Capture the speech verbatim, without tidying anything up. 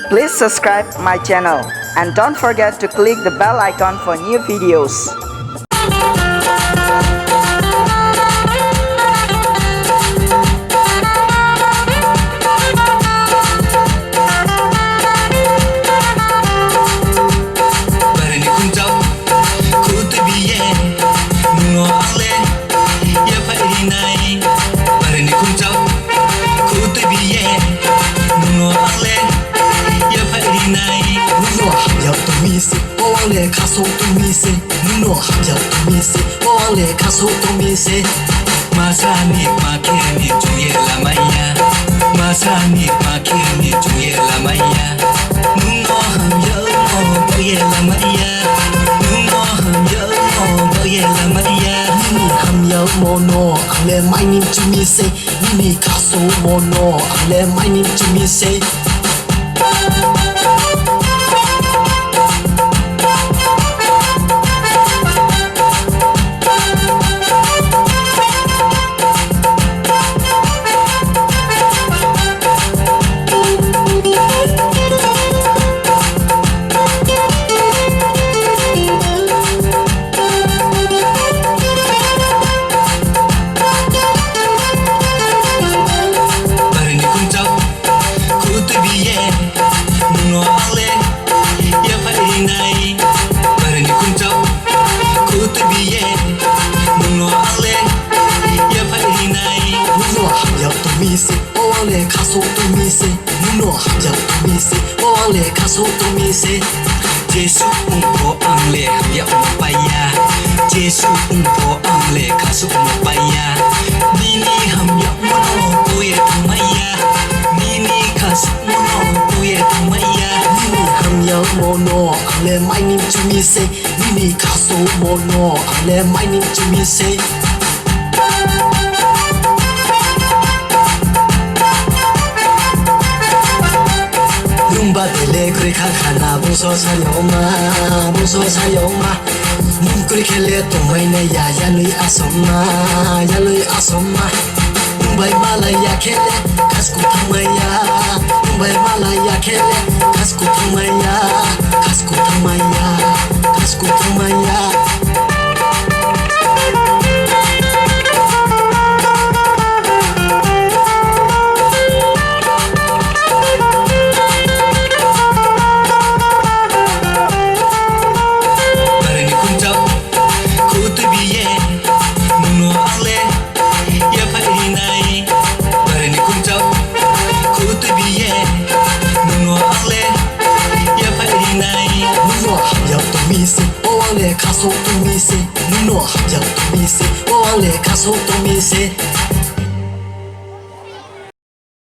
Please subscribe my channel and don't forget to click the bell icon for new videos. Barini khumchok khutwi biye, nwngno angle yaphai rinai. Barini khumchok khutwi biye, nwngno angle yaphai rinai. Nwngno hamya tongmi se, o angle khasok tongmi se. Nwngno hamya tongmi se, o angle khasok tongmi se. Masani makhirni chuye lamaya. Masani makhirni chuye lamaya. Nwngno hamya mo boye lamaya. Nwngno hamya mo boye lamaya. Nini hamya mono angle maini chumi se. Nini khasok mono angle maini chumi se. Barini khumchok khutwi biye, nwngno angle yaphai rinai. Barini khumchok khutwi biye, nwngno angle yaphai rinai. Nwngno hamya tongmi se, o angle khasok tongmi se. Nwngno hamya tongmi se, o angle khasok tongmi se. Jesu wngpho angle hamya wngma paiya. Jesu wngpho angle khasok wngma paiya. Nini hamya mono boye tongmaiya. Nini khasok mono boye tongmaiya. Nini hamya mono angle maini chumi se. Nini khasok mono angle maini chumi se. Nwngba belek rwkha khana bwso sayoma, bwso sayoma. Nwng kwrwi khe le tongmai nai ya, yalwi asomma, yalwi asomma. Nwng bai malai ya khe le khasku thangmai ya. Nwng bai malai ya khe le khasku thangmai ya, khasku thangmai ya, khasku thangmai ya. Barini khumchok khutwi biye, nwngno angle yaphai rinai. Barini khumchok khutwi biye, nwngno angle yaphai rinai. Nwngno hamya tongmi se, o angle khasok tongmi se. Nwngno hamya tongmi se, o angle khasok tongmi se.